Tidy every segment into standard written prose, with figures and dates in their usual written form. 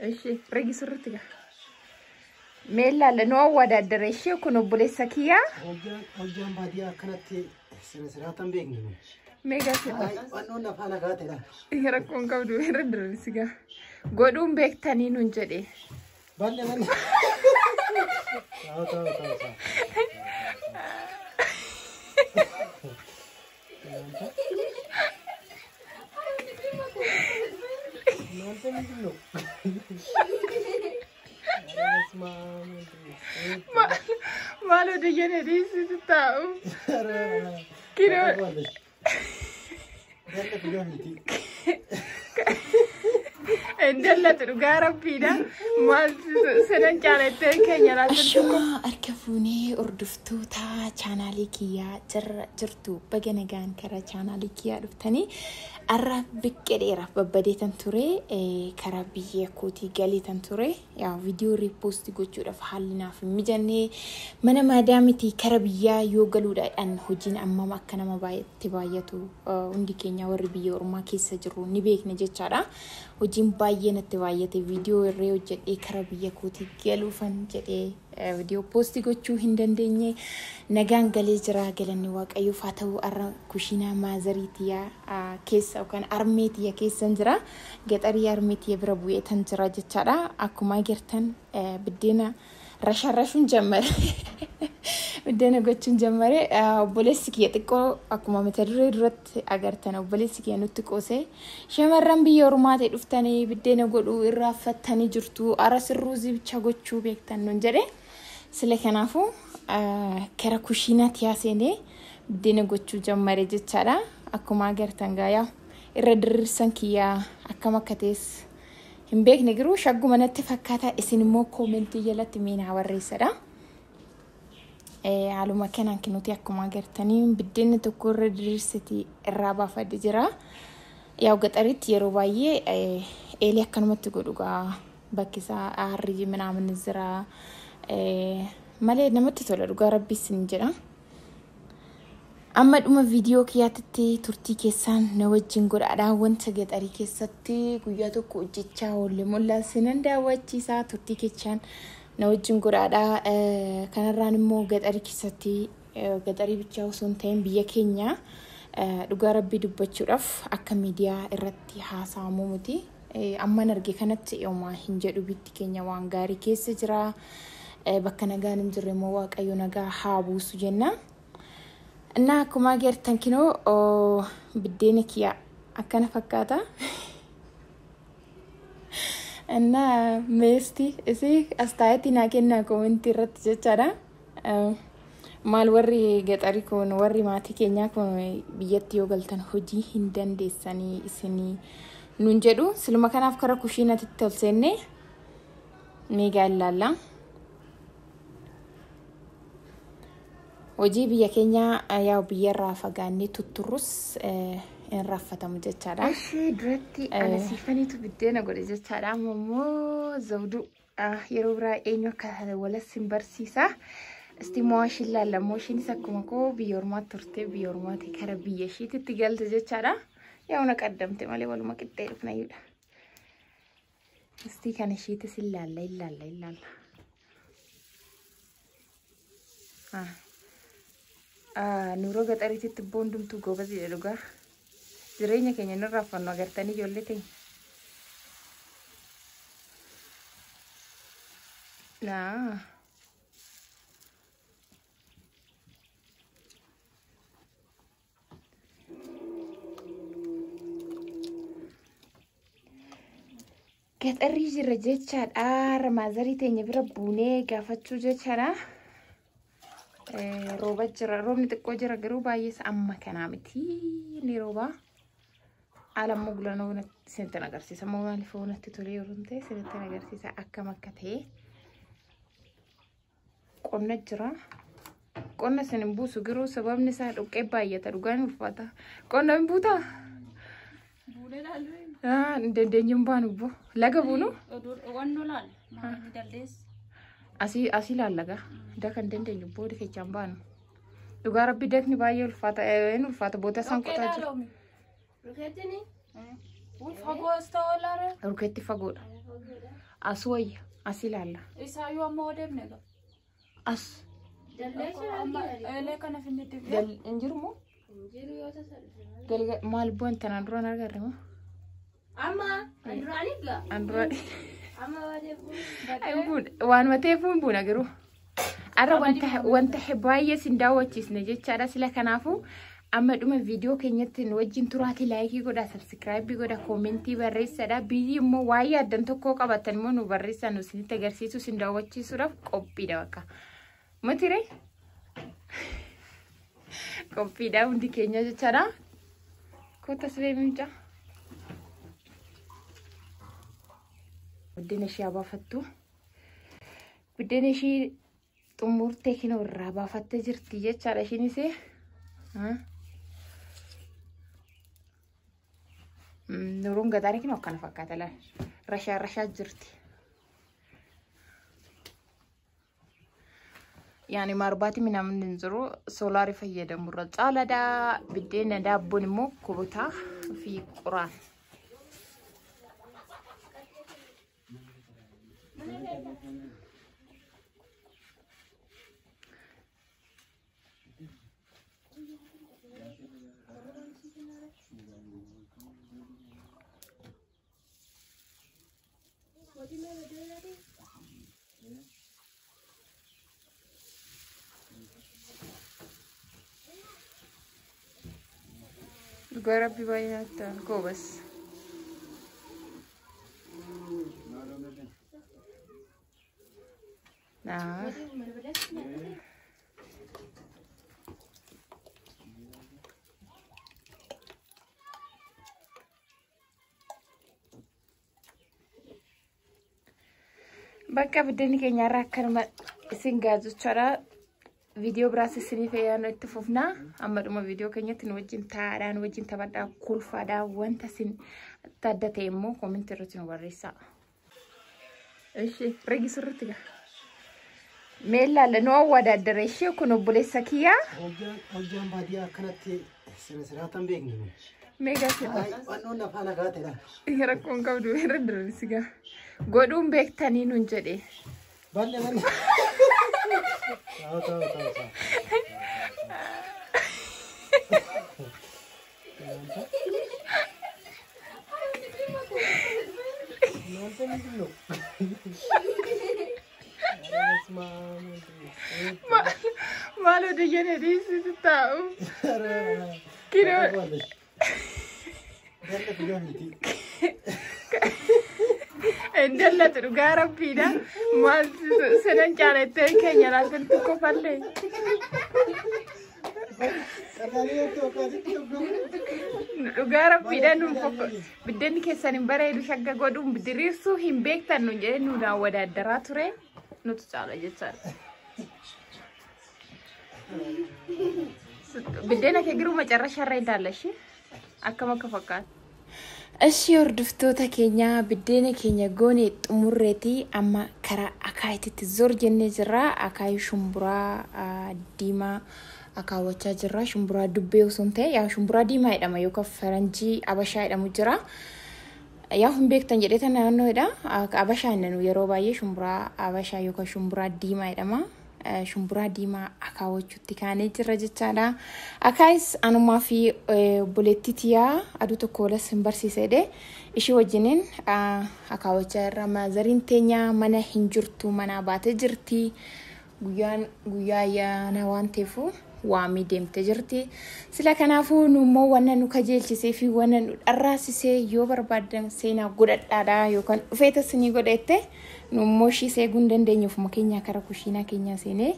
Ishee rigi sirriitti gaa. Mee ilaalla nu awwaadaaddara ishee kun obboleessa kiyyaa. Hojjaan baadiyyaa akkanatti sira siraatan beekne. Mee gaafii. Wannoon afaan agaatedha. Rakkoon qabdu irra darbisi gaa. Godhuun beektanii nun jedhe. Balle balle. Ta'u ta'u ta'u ta'u. እናንተ ምንድን ነው? ኧረ በስመ አብ ወወልድ ወመንፈስ Maal odeeyyan dhiisitu taa'u. ኧረ Kinoo. ታጠቋለች። Jallatu gaafiti. Dallatu dhugaa rabbiidha. Maal sinan caalattee keenya laata. Ashumaa harka fuunee hordoftoota chaanaalii kiyyaa jirtu baga nagaan karaa chaanaalii kiyyaa dhuftanii har'a biqqeedheera babbadeetan ture karaa biyya kootii galeetan ture yaa viidiyoo riipoostii gochuudhaaf haalli naaf hin mijanne mana maadaamitii kara biyyaa yoo galuudhaan hojiin ammam akka nama baay'eetti baay'atu hundi keenya warri biyya ormaa keessa jiru ni beekna jechaadha. Hojiin baay'ee natti baay'ate viidiyoo irree hojjedhee kara biyya kootii galuufan jedhee viidiyoo poostii gochuu hin dandeenye nagaan galee jira galanni waaqayyoof haa ta'u har'a kushiinaa maazarii tiyyaa keessa yookaan armee tiyya keessan jira gaxarii armee tiyya bira bu'eetan jira jechaadha akkuma agartan biddeena rasharrashuun jammare biddeena gochuun jammare obboleessi kiyya xiqqoo akkuma mata duree duratti agartan obboleessi kiyya nutti qoose shamarran biyya ormaa ta'e dhuftanii biddeena godhuu irraanfattanii jirtu ara sirruuzii bicha gochuu beektan nun jedhe sila kanaafuu kara kushiinaatti yaaseenee biddeena gochuu jammare jechaadha akkuma agartan gaayaa irra diriirsan kiyyaa akkam akka ta'es hin beekne garuu shagguma natti fakkaata isin immoo koomentii jalatti meenaa barreessadha. Haaluma kanaan nuti akkuma agartanii biddeenni tokko irra diriirsiti irraa baafadhe jira. Yaa gaxaritti yeroo baay'ee eelee akkanumatti godhu gaa bakki isaa aarri minaamin jira. Malee namatti tola dhugaa rabbi isin jedha. Amma dhuma viidiyoo kiyyaatti turtii keessaan na wajjin godhaadha. Wanta gaxarii keessatti guyyaa tokko hojjechaa oolle mul'isinan daawwachiisaa turtii keessaan na wajjin godhaadha. Kanarraan immoo gaxarii keessatti gaxarii bichaa osoo hin ta'in biyya keenya dhugaa rabbii dubbachuudhaaf akka miidiyaa irratti haasa'amu miti. Amman arge kanatti yoomaa hin jedhu bitti keenya waan gaarii keessa jira. Bakka nagaan hin jirre immoo waaqayyo nagaa haa buusu jenna. እና akkuma agartan kinoo biddeena kiyya akkana fakkaata. እና meesti isii as taa'etti naa kennaa koomentii irratti jechaadha. Maal warri gaxarii kun warri maatii keenyaa kun biyyatti yoo galtan hojii hin dandeessanii isinii nun jedhu siluma kanaaf kara kushiinatti ol seenne meegaa ilaalla. Hojii biyya keenyaa yaa biyyarraa fagaannee tutturrus hin raffatamu jechaadha. Ishee duratti ana siifaniitu biddeena godhe jechaadha. Amma immoo zawduu yeroo biraa eenyu akka walas hin barsiisa. Isti mo'ashiin ilaalla. Mo'ashiinis akkuma koo biyya ormaatti turte biyya ormaatti kara biyya ishiitti galte jechaadha. Yaa una qaddamte malee waluma qixxee dhufnayyuudha. Isti kana ishiitis ilaalla ilaalla ilaalla. Nuroo gaxariititti boondumtuu goobazidha dhugaa. Jireenya keenya nurraa uffannu agartanii ijoollee teenya. Naa. Gaxarrii jira jechaadha. Maazarii teenya bira buunee gaafachuu jechaadha. Rooba jira. Roobni xiqqoo jira garuu baay'ee amma kanaa miti. Ni rooba. Haala immoo gulanoo isinitti agarsiisa. Immoo maaliif natti tolee yeroo ta'e isinitti agarsiisa akkam akka ta'e. Qonna jira. Qonna isin hin buusu garuu sababni isaa dhoqqee baay'ata dhugaan ulfaata. Qonna hin buutaa? Hin dandeenye hin baanu boo. Laga buunu? Asii asii laallaga. Daka hin dandeenyu booda keechaan baanu. Dhugaa rabbi dakni baay'ee ulfaata. Inni ulfaata boota isaan qotaa jiru. Rukeetti fagoodha. As wayya as ilaalla. Isaayyuu amma odeemne gaa. As. Eelee kana finnitti. Hin jiru moo? Galgal maal bu'an tanaan duraan argarre moo? Amma anduraanii gaa. Anduraan. Amma waan Waanuma ta'eef hin buuna garuu. Arra wanta baay'ee sin daawwachiisne jechaadha sila kanaafuu amma dhuma viidiyoo keenyatti nu wajjin turaatii laayikii godhaa sabskiraayibii godhaa koomentii barreessadha biyyi immoo waa'ee addan tokkoo qabatan immoo nu barreessaa nu isinitti agarsiisu sin daawwachiisuudhaaf qophiidha bakka. Mutiree qophiidha hundi keenya jechaadha. Kottas beemimcaa. Buddeena ishee haa baafattu. Buddeena ishee xumurtee kinoo irraa baafattee jirti jechaadha ishiinis. Nuruun gataanii kinoo akkana fakkaata laal. Rashaa rashaa jirti. Yaani maarbaati minamni hin jiru soolaarii fayyadamu irra caalaadha. Buddeena daabboon immoo kubutaa fi qoraan. Dhugaa rabbi baay'ee nyaata goobas. Bakka buddeenni keenya irraa akkanuma isin gaazuchaadha. Viidiyoo biraas isiniif yaadnu itti fufnaa. Amma dhuma viidiyoo keenyatti nu wajjin taa'aadhaa, nu wajjin taphadhaa, kolfaadhaa. Wanta isin adda ta'e immoo koomentii irratti nu barreessaa. Ishee rigi sirriitti gaa. Mee ilaalla nu awwaadaaddara ishee kun obboleessa kiyyaa. Hojjaan baadiyyaa akkanatti sira siraatan beekni. Mee gaafadha. Wannoon afaan hagaatedha. Rakkoon qabdu irra darbisi gaa. Godhuun beektanii nun jedhe. Balle balle. Ta'u ta'u ta'u ta'u. እናንተ ምንድን ነው? ኧረ በስመ አብ ወወልድ ወመንፈስ ቅዱስ። Maal odeeyyan dhiisii taa'u. ኧረ Kinoo. ታውቀዋለሽ። Dallatu gaafiti. Dallatu dhugaa rabbiidha. Maal sinan caalattee keenya laaltan tokko fallee. Qal'aalee yoo ta'u Dhugaa rabbiidha nuun fokko. Biddeenni keessan hin bareedu shagga godhuun diriirsuu hin beektan nuun jedhee nuun awwadaaddaraa ture. Nutu caala jechaadha. Biddeena kee garuu macarrashaa irra ilaalla ishee akkam akka fakkaatu. Ishii hordoftoota keenya biddeena keenya goone xumurreeti amma karaa akaayiititti zor jennee jirra. Akaayii shumburaa diimaa akaawwachaa jirra. Shumburaa dubbee osoo hin ta'e yaa shumburaa diimaa jedhama yookaan faranjii abashaa jedhamu jira. Yaa hin beektan jedhee tan naannoodha. Abashaa inni yeroo baay'ee shumburaa abashaa yookaan shumburaa diimaa jedhama. Shumburaa diimaa akaawwachuutti kaanee jirra jechaadha. Akaayis anumaa fi obboleettii tiyaa aduu tokko walas hin barsiisa jedhee ishii wajjiniin akaawwachaa irra maazariin teenya mana hin jirtu manaa baatee jirti. Guyyaan guyyaa ayyaana waan ta'eef waamii deemtee jirti. Sila kanaafuu nu immoo wanna nu kajeelchisee fi wanna nu dharraasisee yoo barbaaddan seenaa godhadhaadha yookaan dhufeeta isinii godhette nu immoo ishii seeguu hin dandeenye ofuma keenyaa kara kushiinaa keenyaa seenee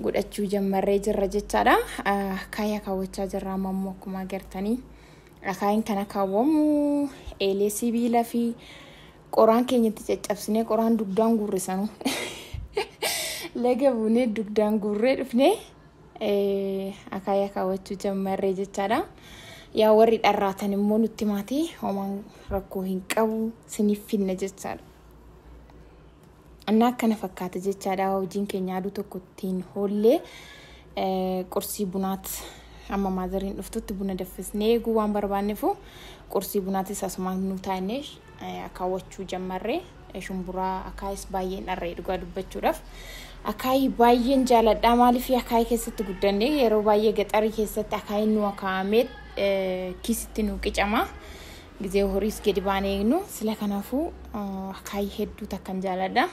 godhachuu jammarree jirra jechaadha. Akaayaa kaawwachaa jirra amma immoo akkuma agartanii. Akaayiin kana kaawwamu eelee sibiilaa fi qoraan keenyatti caccabsinee qoraan dugdaan guurrisanu. Laga buunee dugdaan guurree dhufnee akaayaa kaawwachuu jammarree jechaadha. Yaa warri dharraatan immoo nutti maatii homaan rakkoo hin qabu siniif finna jechaadha. Innaa akkana fakkaata jechaadha hojiin keenya aduu tokko ittiin hoollee qursii bunaat amma maazariin dhuftutti buna danfisnee eeguu waan barbaanneefu qursii bunaatis asumaan nu taa'inee Akaawwachuu jammarree shumburaa akaayis baay'een dharree dhugaa dubbachuudhaaf. Akaayii baay'een jaaladha. Maaliif akaayii keessatti guddanne yeroo baay'ee gaxarii keessatti akaayiin nu akaa'amee kiisitti nu qicama. Gizee horiis gadi baanee eegnu sila kanaafuu akaayii hedduu takkan jaaladha.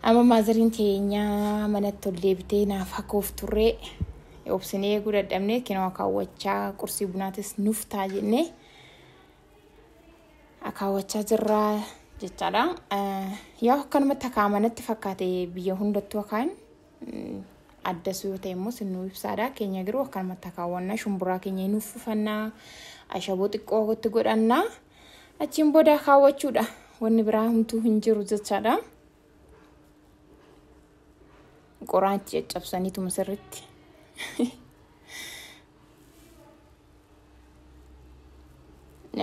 Amma maazariin teenyaa manatti ol deebitee naaf hakoof turree obsinee eeguu dadhabnee kinoo akaawwachaa qursii bunaatis nuuf ta'a jennee akaawwachaa jirra jechaadha. Yaa akkanumatti akaamanatti fakkaate biyya hundattuu akaan addas yoo ta'e immoo sinnuu ibsaadha. Keenya garuu akkanumatti akaawwannaa shumburaa keenya nuuf uffanna ashaboo xiqqoo itti godhanna achiin booda akaawwachuudha. Wanni biraa homtuu hin jiru jechaadha. Qoraan itti caccabsaniituma sirriitti.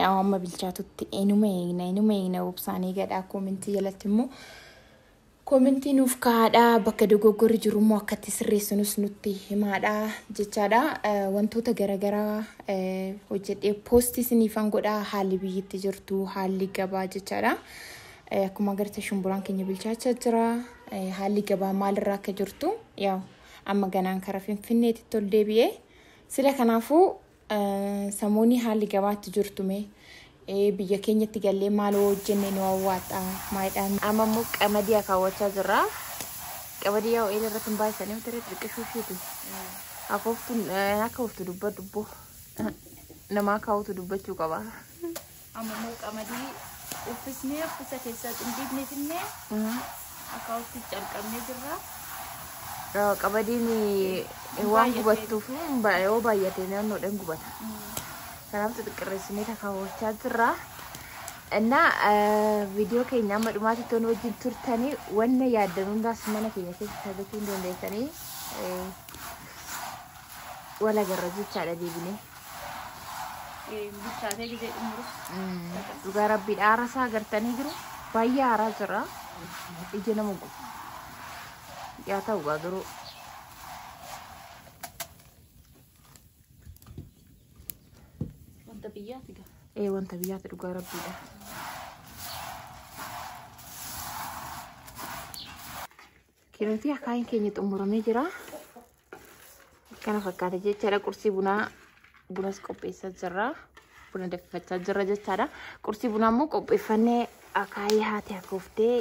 Amma bilchaatutti eenyuma eegna obsaanii gadhaa koomentii jalatti immoo koomentii nuuf kaa'aadha. Bakka dogoggorri jiru immoo akka itti sirreessinus nutti himaadha jechaadha. Wantoota garaagaraa hojjedhee poostii isiniifan godhaa haalli biyyatti jirtu haalli gabaa jechaadha. Akkuma agartan shumburaan keenya bilchaachaa jira. Haalli gabaa maalirraa akka jirtu yaa amma ganaan karaa Finfinneetti ol deebi'ee sila kanaafuu samoonni haalli gabaatti jirtu mee biyya keenyatti gallee maal hojjenne nu hawwaata maalidhaan. Amma immoo qamadii akaawwachaa jirra. Qamadii yaa eelee irratti hin baay'isanii miti xixiqqishuu isheeti. Akka ooftu dubbadhu nama akaawwatu dubbachuu qaba. Amma immoo qamadii uffisnee uffisa keessaa xindiifnee finnee akaawwatti calqabnee jirra. Qamadiin waan gubattuuf yoo baay'ate naannoodhaan gubata. Kanaaf xixiqqeessinee akaawwachaa jirra. Innaa viidiyoo keenya amma dhumaatti toon wajjin turtanii wanna yaaddan hundaas mana keenya keessatti argachuu hin dandeessanii wal agarra jechaadha deebinee. Bilchaatee gizee dhumurus. Dhugaa rabbiidha aara isaa agartanii jiru. Baay'ee aaraa jira. Ija nama guba. Yaa ta'u garuu. Wanta biyyaati gaa. Wanta biyyaati dhugaa rabbiidha. Kinootii akaayiin keenya xumuramee jira. Kana fakkaata jechaadha. Qursii bunaa bunas qopheessaa jirra. Buna danfifachaa jirra jechaadha. Qursii bunaa immoo qopheeffannee akaayii haati akooftee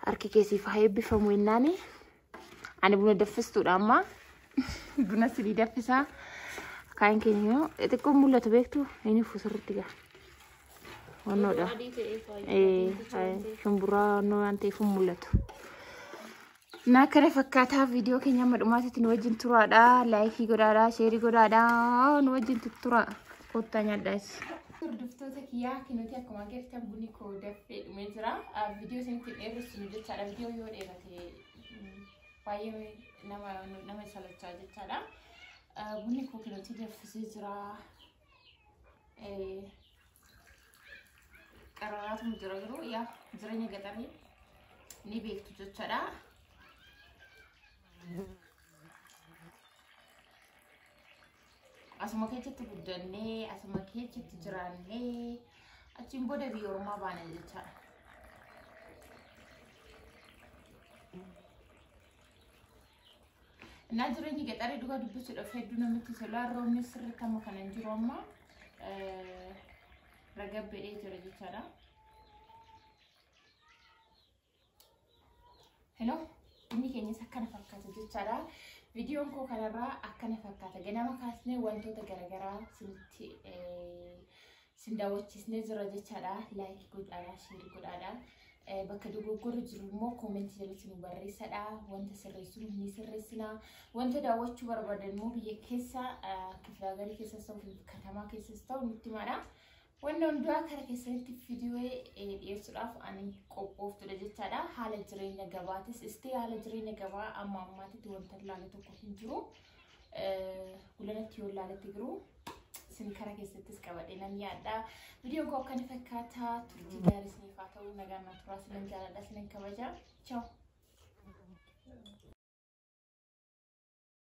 harki keessiif haa eebbifamu jennaani. Ani buna danfistuudha amma. Buna sidii danfisaa. Akaayiin keenya immoo xixiqqoon mul'atu beektu inni sirriitti gaa. Wannoodha. Shumburaa wannoo waan ta'eef hin mul'atu. Na kana fakkaataa viidiyoo keenya amma dhumaatitti nu wajjin turaadha. Laayikii godhaadha, sheerii godhaadha. Nu wajjin tuttura. Kottaa nyaadhaas. Hordoftoota kiyyaa kinootii akkuma agartan bunni koo danfee dhumee jira. Viidiyoo isinitti dheeressinu jechaadha. Viidiyoo yoo dheerate baay'ee nama salachaa jechaadha. Bunni koo kinootii danfisee jira. Qararaatu jira garuu yaa jireenya gaxarii ni beektu jechaadha. Asuma keessatti guddannee asuma keessatti jiraannee achiin booda biyya ormaa baana jechaadha. Innaa jireenyi gaxarii dhugaa dubbachuudhaaf hedduu namatti tola. Roobni sirriitti amma kana hin jiru amma ragabbedhee jira jechaadha. Hello. Inni keenyas akkana fakkaata jechaadha. Viidiyoon koo kanarraa akkana fakkaata. Ganama kaasnee wantoota garaagaraa isinitti sin daawwachiisnee jira jechaadha. Laayikii godhaadha, sheerii godhaadha. Bakka dogoggorri jiru immoo koomentii jalatti nu barreessadha. Wanta sirreessinu ni sirreessina. Wanta daawwachuu barbaadan immoo biyya keessa kiflaagarii keessas ta'u katamaa keessas ta'u nutti himaadha. Wanni hundaa kara keessanitti viidiyoo dhiyeessuudhaaf ani qophooftudha jechaadha. Haala jireenya gabaatis istee haala jireenya gabaa amma ammaatitti wanta ilaale tokko hin jiru. Gulanatti yoo ilaaletti jiru isin kara keessattis qabadhee nan yaadha. Viidiyoon koo akkana fakkaata. Turtii gaarii isiniif haa ta'u. Nagaan naa turaa. Isinan jaaladha. Isinan kabaja. Ciao.